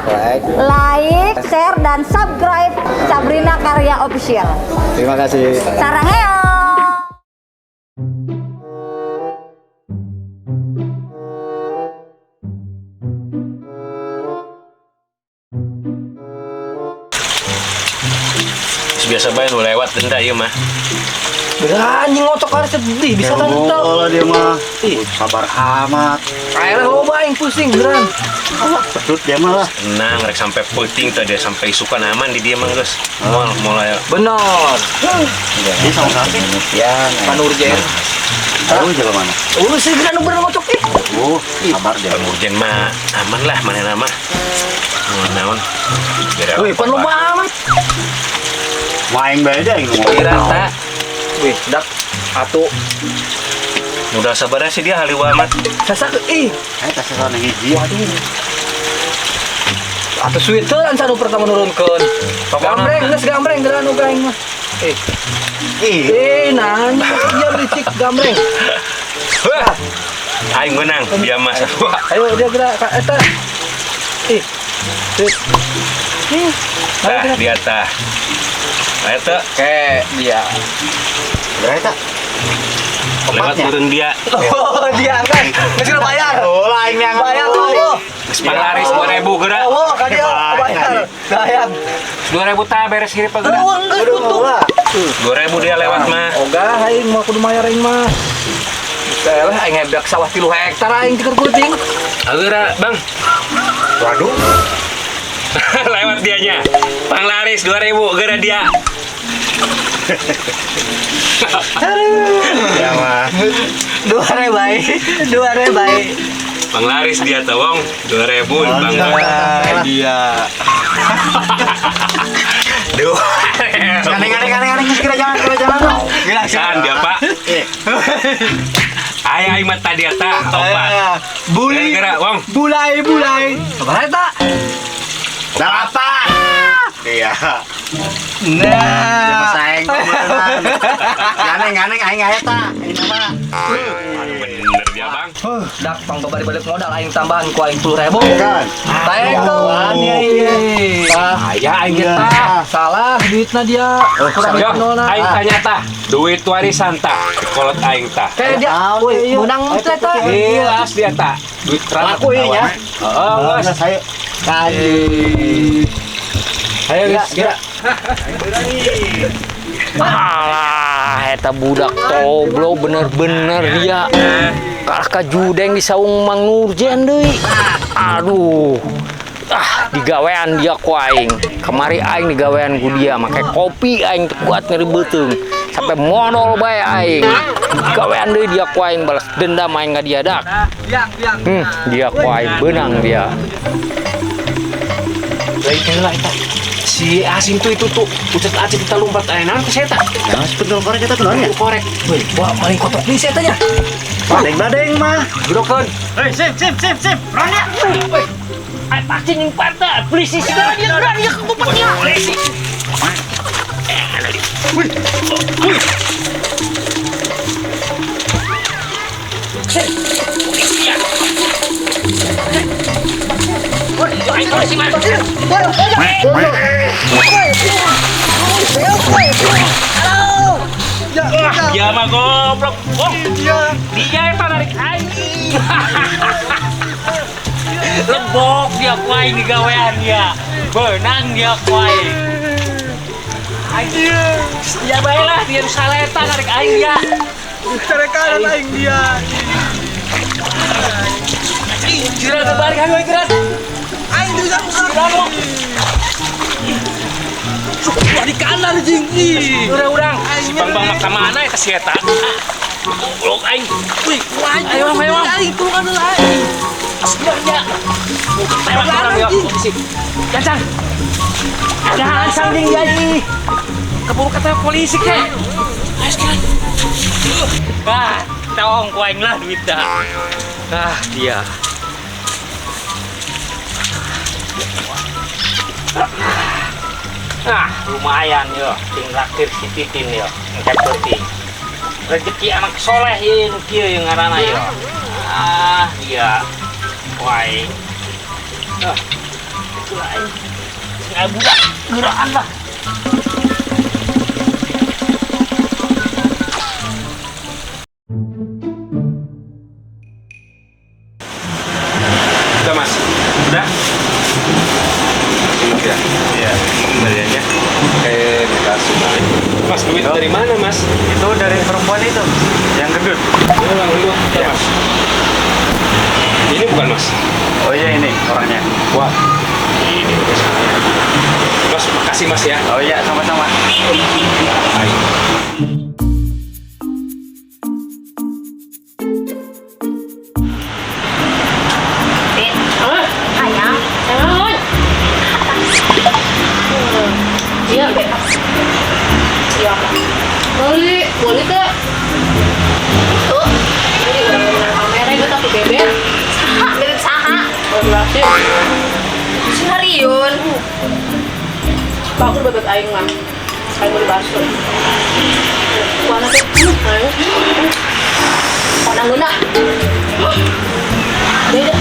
Like. Like, share, dan subscribe Sabrina Karya Official. Terima kasih. Saranghaeyo. Biasa bae nu lewat denda ieu mah. Beneran anjing ngocok harus sedih bisa kan itu. Lah dia mah. Ih. Sabar amat. Akhirnya loba aing pusing beneran. Pedut dia mah lah. Tenang, rek sampai peuting teh dia sampai isukan aman di dia mah geus. Moal mulai Bener. Dia sama siapa? Ya, Panurjen. Tahu jalan mana? Oh, sih beneran bener ngocok ih. Oh, sabar dia. Panurjen mah aman lah manehna mah. Moal naon. Wih, pan loba amat. Main bae aja yang ngomong. Kira ta. Wih, dak atuh Udah sabar sih dia haliwa amat. sasak ih. Eh, tas sana hiji. Waduh. Atuh suit teu anu pertama nurunkeun. Gambreng geus gambreng geura nu aing mah. Eh, Ih, nah dia licik gambreng. Wah. Aing menang, dia mah sarua. Ayo dia gerak ka eta. Ih. Sip. Ih. Ayo Tah gerak. dia tah. Eta Oke, dia. berapa tak? lewat Opatnya. turun dia. Oh, dia kan. Geus kena bayar. Oh, lain yang Bayar tuh. Geus panglaris 2000 geura. Oh, ka dia bayar. Bayar. 2000 tah beres hirip geura. Oh, geus tutup. 2000 dia lewat mah. Ogah aing mah kudu mayar aing mah. Lah aing ngebrak sawah 3 hektar aing tiker kuting. Geura, Bang. Waduh. Lewat dianya. Panglaris 2000 geura dia. Ya mah. 2.000 bae. 2.000 bae. Panglaris dia tuh, Wong. 2000 Bang. Dia. 2000. Aneh aneh aneh aneh kira jalan kira jalan. Gila, San dia, Pak. Eh, Aya aing mah tadi eta opat. Buli. Geura, Wong. Bulai bulai. Sabaraha eta? delapan. Iya. Nah. Dia mah saeng beneran. Aneh aneh aing aya ta. Ini mah. Aduh bener dia, Bang. Huh, dak pang babari balik modal aing tambahan ku aing 10.000. Kan. Taekeun iya, iya. Aya aing ge tah. Salah duitna dia. Kurang Yo, nolna. aing tanya tah, duit warisan tah, kolot aing tah. Kayak dia, woi, menang teh teh. Jelas dia tah. Duit keran Laku iya nya. Heeh, geus. Nah, saya tadi. Ayo geus, geura. Alah, eta budak toblo bener-bener dia. Kalah ka judeng di saung Mang Nurjen deui. Aduh. Ah, digawean dia ku aing. Kamari aing digawean ku dia make kopi aing teu kuat ngeri beuteung. Sampai modol bae aing. Digawean deui dia ku aing balas dendam aing ka dia dak. Dia ku aing beunang dia. Lain lah eta. Si Asim tuh itu tuh ucat acit kita lompat aya naon ke eta? Nah, sebetul korek kita keluar ya. Korek. Woi, wah paling kotok nih saya tanya. Badeng-badeng mah. Gerokeun. Hei, sip sip sip sip. Rangga. Woi, ai pasti ning pantai, polisi segala dia geura dia kekupetnya. Polisi. Dia mah goblok. Oh, dia eta narik aing. Lebok dia ku aing digawean dia. Benang dia ku aing. Aing. Ya bae lah dia nu saleta narik aing dia. Carekanan aing dia. Ih, geura balik ayo geura. Aing bisa usah. Wah di kanan jing. Ih. Urang-urang. Si Bang Bang mah ka mana eta si eta? Goblok aing. Wih, wah, Ayo, Bang, ayo, Bang. Aing tulungan heula aing. Ya. Tewak orang ya polisi. Gancang. Ada ancang ding dia ih. Keburu kata polisi ke. Ayo sekarang. Ah, tong ku aing lah duit dah. Ah, dia. Ah, lumayan yo, ting traktir si Titin yo, engke peuting. Rezeki anak soleh ye nu kieu ye ngaranna yo. Ah, dia. Wai. Ah. Lain. Sing aya budak geuraan lah. Udah, Mas. Udah? Udah. Iya, kembaliannya. Oke, kita balik. Mas, duit dari mana, Mas? Itu dari perempuan itu, yang gendut. Oh, yang gendut. Ya. Mas. Ini bukan, Mas? Oh iya, ini orangnya. Wah, ini udah salah. Mas, makasih, Mas ya. Oh iya, sama-sama. Ayo. Hayang. Naon? Iya. Iya. Beli, beli teh. Tuh, Beli urang menang kamera ieu tapi bebek. saha bebek saha. Berarti Si Hariun. bagus bebek aing mah. Aing beli bakso. Warna teh. Aing. Konang guna. Beda.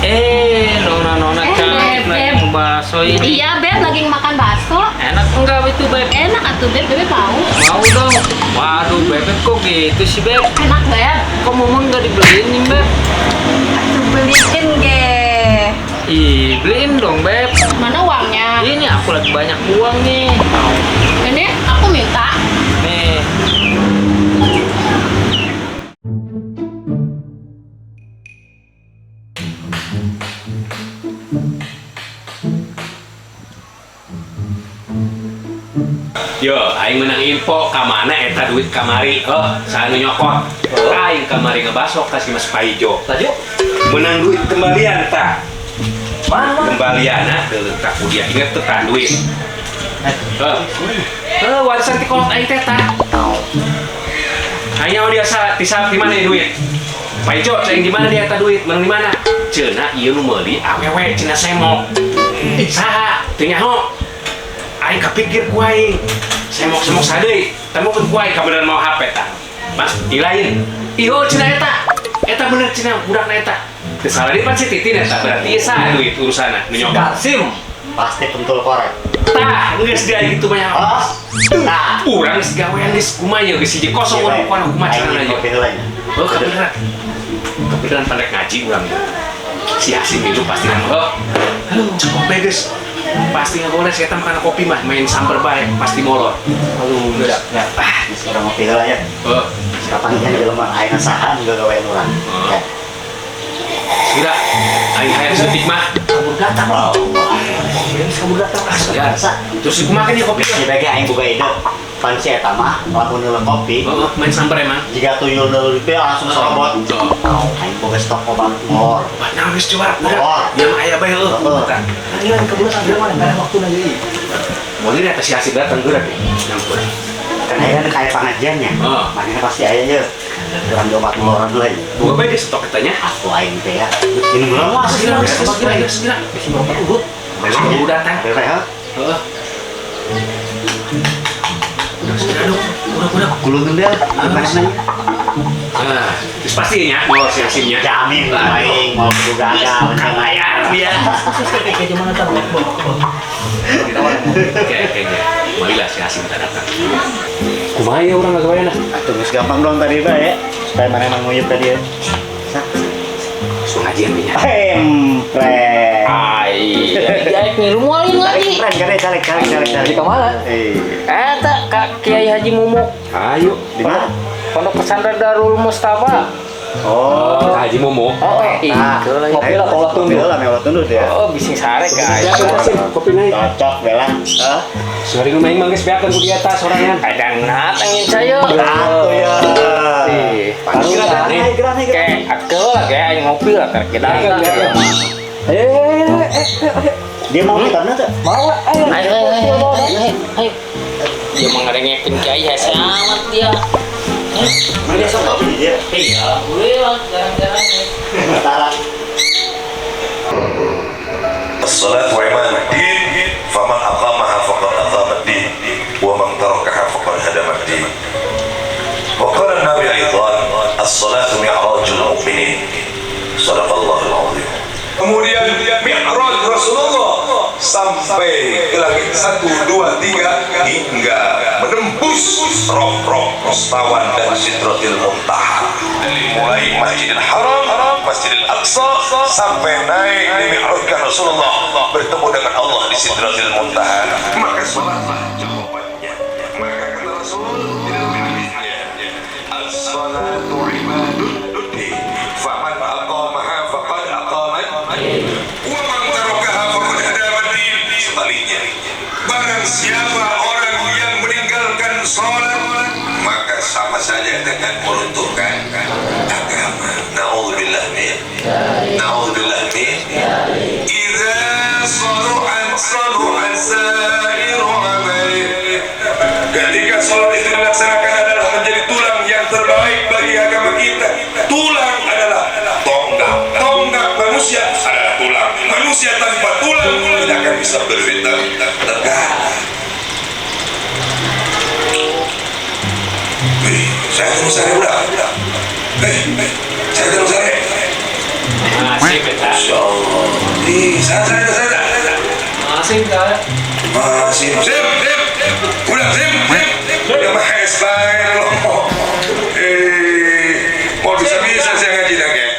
Eh, nona-nona Eh, cantik Beb, lagi Beb. ngebakso ini. Iya, Beb lagi makan bakso. Enak enggak itu, Beb? Enak atuh, Beb. Beb mau. Mau dong. Waduh, Bebek kok gitu sih, Beb? Enak, Beb. Kok momon nggak dibeliin nih, Beb? Atuh beliin ge. Ih, beliin dong, Beb. Mana uangnya? Ini aku lagi banyak uang nih. Ini aku minta. Nih. Yo, aing menang info ka mana eta duit kamari. Oh, saha nu nyokot. Aing kamari ngebaso ka si Mas Paijo. Laju. Menang duit kembalian tah. Mana? Kembalian ah teu tak ku dia inget teh tah duit. Heh. Heh, warisan ti kolot aing teh tah. Aing nyaho dia sa ti sa di mana ieu duit? Paijo, cai di mana dia eta duit? Menang di mana? Cenah ieu nu meuli awewe cenah semok. Saha? Teu nyaho. Aing kapikir ku aing. Semok-semok sadeui, temukeun ku aing kabeneran mau HP tah. Mas, ilain. Ieu cenah eta. Eta bener cenah budakna eta. Teu salah deui pan si Titin eta berarti ieu saha duit urusanna nu nyokot. Kasim. Pasti pentul korek. Tah, geus dia gitu banyak. Oh, nah. Urang geus gawean geus kumaha ye geus hiji kosong urang kumaha kumaha Aing carana ye. kopi heula nya. Oh, kebeneran. Kebeneran pandek ngaji urang. Si Hasim itu pasti kan. Oh. Aduh, cukup bae geus. Pasti nggak boleh saya makan kopi mah main samper bae pasti molor. Aduh, Geus. ya. Ah, Geus urang ngopi heula ya. oh, Kapan kan jelema aing saha nu gagawean urang. Oh. Ya. sudah. Aing hayang suntik mah. Kabur datang. Oh, Kabur datang. Ya. Terus kumaha nih kopi? Si bege aing boga ide. Pan si eta mah lamun neuleung kopi, Oh, main samper emang. jika tuyul neuleung teh langsung sorobot. Oh. Aing boga stok obat molor. Obat naon geus coba. Molor. Dia mah aya bae heuh. Heeh. Tah. Iya, kabur datang. Dia mana? Ada waktu lagi. Boleh eta si Hasim datang geura deh. Nyampur. Kan aya kayak pengajiannya. Oh. Makanya pasti aya ye. Urang di obat moloran heula ye. Boga bae di stok etanya. Aku aing teh ya. Minum heula mah. Segera, segera, segera, segera. Bisa berapa urut? Baru datang. Beres ha. Heeh. Udah segera dong. Udah, udah. Gulungan dia. Gimana nanya? Nah, terus pastinya mau si Hasimnya. Jamin aing mau kudu gagal. Lumayan dia. Kayak gimana tahu? Oke, kayaknya. Marilah si Hasim tak datang. Kumaha ya urang gak lah. Atuh geus gampang dong tadi Pak ya. Supaya mana emang nguyup tadi ya. Sa. Pengajian nya. Empret. Ai, aik ngilu moalin lagi. Keren, keren, calik, calik, calik, calik. Di mana? Eh, Eta Kak Kiai Haji Mumu. Ayo. di mana? Pondok Pesantren Darul Mustafa. Oh, Haji Momo. Oh, itu lagi. Ngopi lah, tolak Kopi tunduk. lah, mewah tunduk ya. Oh, bising sare guys. Kopi naik. Cocok bela. Hah? Sehari nu main mangges beakeun ku di atas sorangan. Kadang natangin saya. Atuh ya. Ih, Gerak, gerak, gerak, gerak. Kayak aku lah, kayak aing ngopi lah, kayak kita. Dia mau kita tuh? Mau, ayo. Ayo, ayo, ayo, ayo, ayo. Dia mah ngarengekeun kiai hese amat dia. Dia sok kopi dia. Iya, alhamdulillah, jarang-jarang. Sementara. الصلاة عماد الدين فمن أقامها فقد أقام الدين ومن تركها فقد هدم الدين. وقال النبي أيضا As-salatu mi'rajul mu'minin. Sadaqallahul azim. Kemudian mi'raj Rasulullah sampai ke langit 1, 2, 3 hingga menembus roh-roh Mustawan dan Sidratil Muntaha. Dari mulai Masjidil Haram, Masjidil Aqsa sampai naik dimi'rajkan Rasulullah bertemu dengan Allah di Sidratil Muntaha. Maka salatlah jawabannya. Maka kata Rasul di dalam hadisnya, as-salatu ibaduddin, faman aqamaha faqad aqamat, wa man tarakaha faqad hadama din. Sebaliknya, barang siapa orang yang meninggalkan salat, maka sama saja dengan meruntuhkan agama. Na'udzubillah min, na'udzubillah min. Idza saluhat saluhat sairu amali. Ketika salat itu dilaksanakan adalah menjadi tulang yang terbaik bagi agama kita. Tulang adalah tonggak. Tonggak manusia adalah tulang. Manusia tanpa tulang tidak akan bisa berdiri tegak. Saya terus saya udah. Saya terus saya. Masih beta. Insyaallah. Saya. Masih beta. Masih. Sip. Udah sip. Udah mahes bae lo. Mau bisa-bisa saya ngaji dah kayak.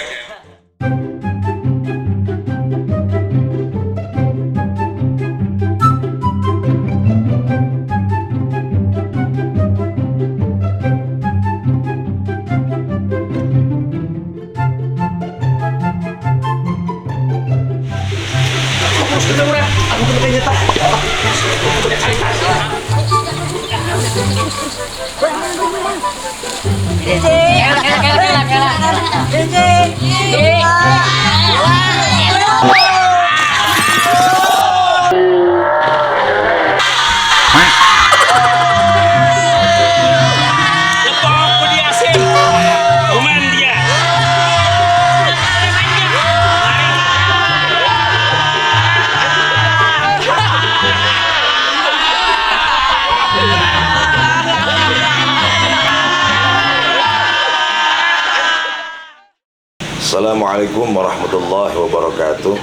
Assalamualaikum warahmatullahi wabarakatuh.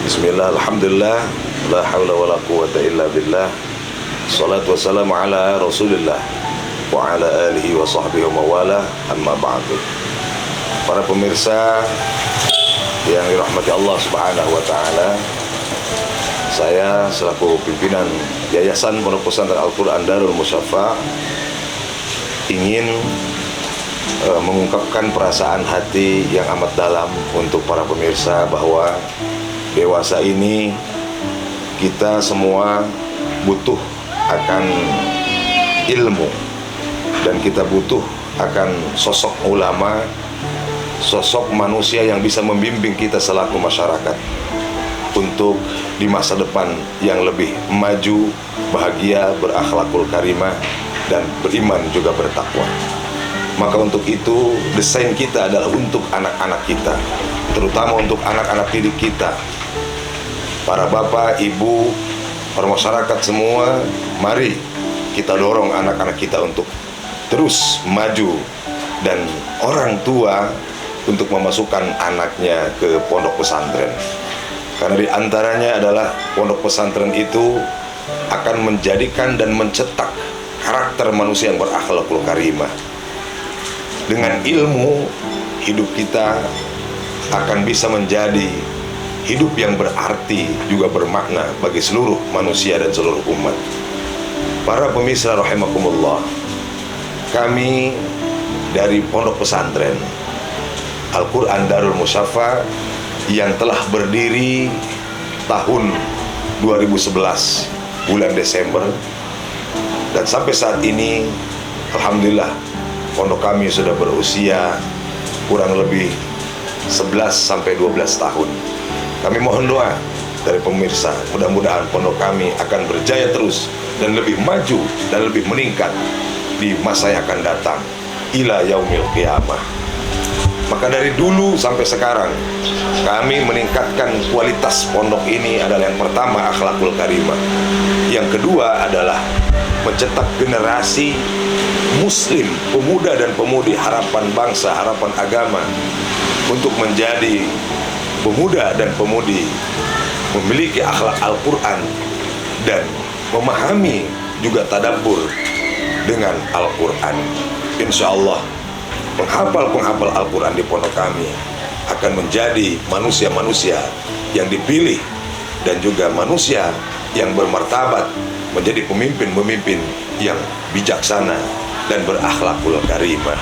Bismillah, alhamdulillah, la hawla wa la quwata illa billah. Salatu wassalamu ala rasulillah wa ala alihi wa sahbihi wa mawala, amma ba'du. Para pemirsa yang dirahmati Allah subhanahu wa ta'ala, saya selaku pimpinan Yayasan Pondok Pesantren Al-Quran Darul Musyaffa ingin mengungkapkan perasaan hati yang amat dalam untuk para pemirsa bahwa dewasa ini kita semua butuh akan ilmu dan kita butuh akan sosok ulama, sosok manusia yang bisa membimbing kita selaku masyarakat untuk di masa depan yang lebih maju, bahagia, berakhlakul karimah, dan beriman juga bertakwa. Maka untuk itu desain kita adalah untuk anak-anak kita, terutama untuk anak-anak didik kita. Para bapak, ibu, para masyarakat semua, mari kita dorong anak-anak kita untuk terus maju dan orang tua untuk memasukkan anaknya ke pondok pesantren. Karena di antaranya adalah pondok pesantren itu akan menjadikan dan mencetak karakter manusia yang berakhlakul karimah. Dengan ilmu, hidup kita akan bisa menjadi hidup yang berarti juga bermakna bagi seluruh manusia dan seluruh umat. Para pemirsa rahimakumullah, kami dari Pondok Pesantren Al-Quran Darul Musyaffa yang telah berdiri tahun 2011 bulan Desember, dan sampai saat ini alhamdulillah pondok kami sudah berusia kurang lebih 11 sampai 12 tahun. Kami mohon doa dari pemirsa, mudah-mudahan pondok kami akan berjaya terus dan lebih maju dan lebih meningkat di masa yang akan datang, ila yaumil qiyamah. Maka dari dulu sampai sekarang kami meningkatkan kualitas pondok ini adalah yang pertama akhlakul karimah, yang kedua adalah mencetak generasi muslim, pemuda dan pemudi, harapan bangsa, harapan agama untuk menjadi pemuda dan pemudi memiliki akhlak Al-Quran dan memahami juga tadabbur dengan Al-Quran. Insya Allah penghafal-penghafal Al-Quran di pondok kami akan menjadi manusia-manusia yang dipilih dan juga manusia yang bermartabat menjadi pemimpin-pemimpin yang bijaksana dan berakhlakul karimah.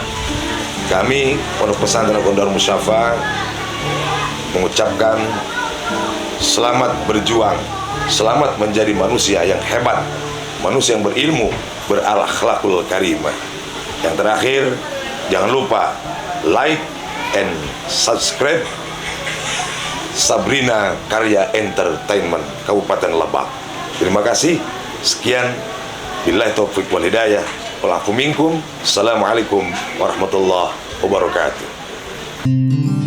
Kami Pondok Pesantren Gondar Musyafa mengucapkan selamat berjuang, selamat menjadi manusia yang hebat, manusia yang berilmu, berakhlakul karimah. Yang terakhir, jangan lupa like and subscribe Sabrina Karya Entertainment Kabupaten Lebak. Terima kasih. Sekian. Billahi taufik wal hidayah. Wal minkum. Assalamualaikum warahmatullahi wabarakatuh.